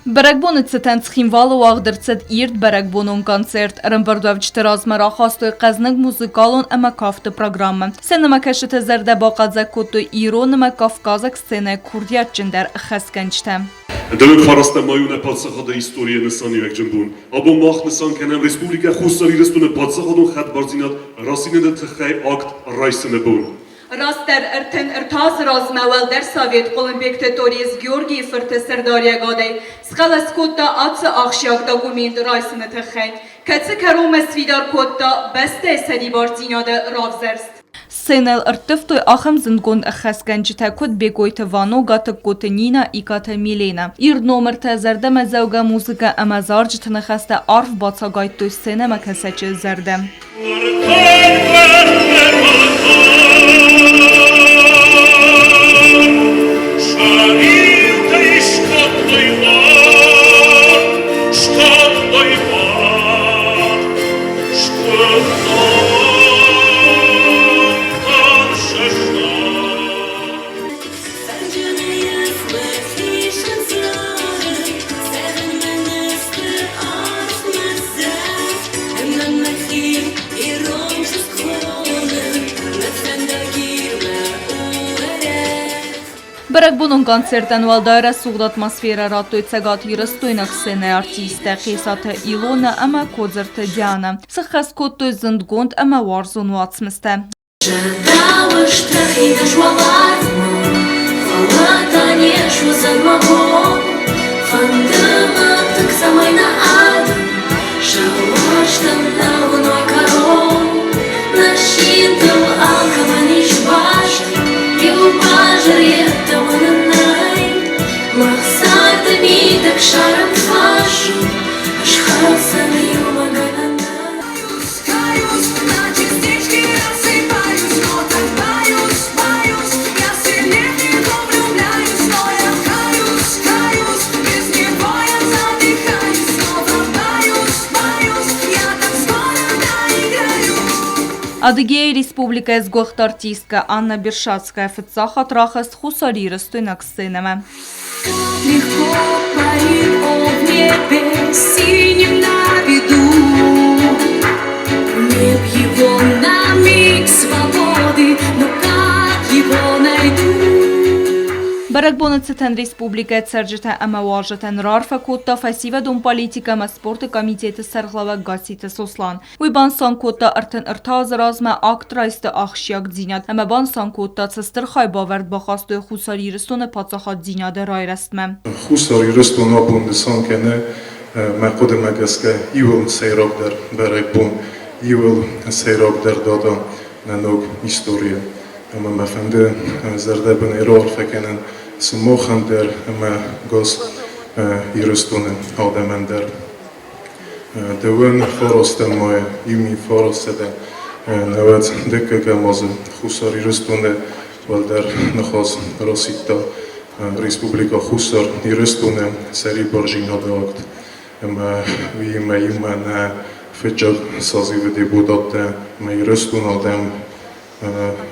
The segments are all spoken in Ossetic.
Бӕрӕгбоны цытӕн Цхинвалы уагъд ӕрцыд ирд бӕрӕгбонон концерт. Ӕрӕмбырдуӕвджыты размӕ рахастой хъӕзныг музыкалон ӕмӕ кафты программӕ. Сценӕмӕкӕсджыты зӕрдӕ бахъӕлдзӕг кодтой ирон ӕмӕ кавказаг сценӕйы курдиатджындӕр хӕсгӕнджытӕ. Дӕуӕг фарастӕ май у нӕ паддзахады историйы нысаниуӕгджын бон. Абон мах нысан кӕнӕм Республикӕ Хуссар Ирыстоны паддзахадон хӕдбардзинад расидыны тыххӕй акт райсыны бон. Растдӕр 33 азы размӕ Уӕлдӕр Совет Хъуылымбегты Торез Георгийы фырты сӕрдариӕгадӕй схъӕлӕс кодта ацы ахсджиаг документ райсыны тыххӕй, кӕцы кӕронмӕ сфидар кодта бӕстӕйы сӕрибардзинады равзӕрст. Сценӕйыл ӕрттывтой ахӕм зындгонд ӕххӕстгӕнджытӕ, куыд Бекъойты Вано, Гатыгкоты Нинӕ, Икъаты Миленӕ. Ирд номыртӕ, зӕрдӕмӕдзӕугӕ музыкӕ ӕмӕ зарджыты ныхӕстӕ арф бацагайдтой сценӕмӕкӕсӕджы зӕрдӕ. Бӕрӕгбонон концертӕн уӕлдай рӕсугъд атмосферӕ радтой цӕгатирыстойнаг сценӕйы артисттӕ Хъесаты Илонӕ ӕмӕ Кодзырты Дианӕ. Сыххӕст кодтой зындгонд ӕмӕ уарзон уацмыстӕ. Зӕрдӕуызтӕхи уӕларвмӕ, фӕлӕ та не суыдзӕн мӕ бон. Фӕнды мӕ тынг, цӕмӕй нӕ адӕм сӕ уарзтӕн нӕ уыной кӕрон. Нӕ синтыл алкӕмӕн ис баст, иу базыр йеддӕмӕ нын нӕй. Мах царды мидӕг сарӕм фарс, ысхӕцӕм иумӕ гӕнӕн нӕй. Адыгейы Республикӕйы сгуыхт артисткӕ Анна Бершацкая фыццаг хатт рахызт хуссарирыстойнаг сценӕмӕ. Легко парит он в небе синим на виду. Мне б его на миг свободы, но как его найду? Бӕрӕгбоны цытӕн республикӕйы цӕрджытӕ ӕмӕ уазджытӕн раарфӕ кодта фӕсивӕдон политикӕ ӕмӕ спорты комитеты сӕргълӕууӕг Гасситы Сослан. Уый банысан кодта 33 азы размӕ акт райсты ахсджиагдзинад ӕмӕ банысан кодта, цы стыр хайбавӕрд бахастой Хуссар Ирыстоны паддзахаддзинады райрӕзтмӕ. Хуссар Ирыстон абон нысан кӕны, мӕ хъуыдымӕ гӕсгӕ, иууыл сӕйрагдӕр бӕрӕгбон, иууыл сӕйрагдӕр дата нӕ ног историйы. Ӕмӕ мӕ фӕнды зӕрдӕбынӕй раарфӕ кӕнын сымахӕн дӕр ӕмӕ гас Ирыстоны адӕмӕн дӕр. Дӕуӕн фарастӕм майы 1992 азы Хуссар Ирыстоны уӕлдӕр ныхас расидта Республикӕ Хуссар Ирыстоны сӕрибардзинады акт ӕмӕ уыимӕ иумӕ нӕ фыццаг созывы депутаттӕ ӕмӕ Ирыстоны адӕм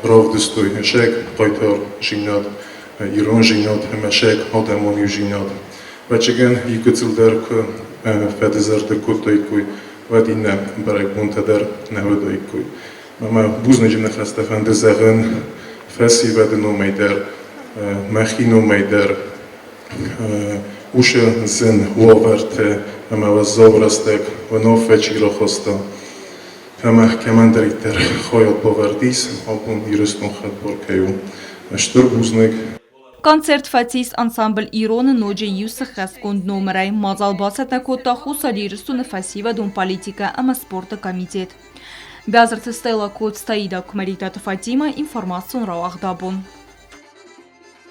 равдыстой сӕг хъайтардзинад, ирондзинад ӕмӕ сӕг адӕмон иудзинад. Ӕвӕццӕгӕн, иу гыццылдӕр куы фӕдызӕрдыг кодтаиккой, уӕд иннӕ бӕрӕгбонтӕ дӕр нӕ уыдаиккой. Ӕмӕ бузныджы ныхӕстӕ фӕнды зӕгъын фӕсивӕды номӕй дӕр, мӕхи номӕй дӕр. Уыцы зын уавӕрты ӕмӕ уӕззау рӕстӕг уынаффӕ чи рахаста, Ӕмӕ кӕмӕндӕриддӕр хайад бавӕрд ис, абон Ирыстон хӕдбар кӕй у. Стыр бузныг. Концерт фӕцис ансамбль Ирон-ы ноджы иу сыххӕстгонд номырӕй. Мадзал бацӕттӕ кодта Хуссар Ирыстоны фӕсивӕдон политикӕ ӕмӕ спорты комитет. Бязырты Стелла Коцтаида, Куымӕридтаты Фатимӕ, информацион рауагъд абон.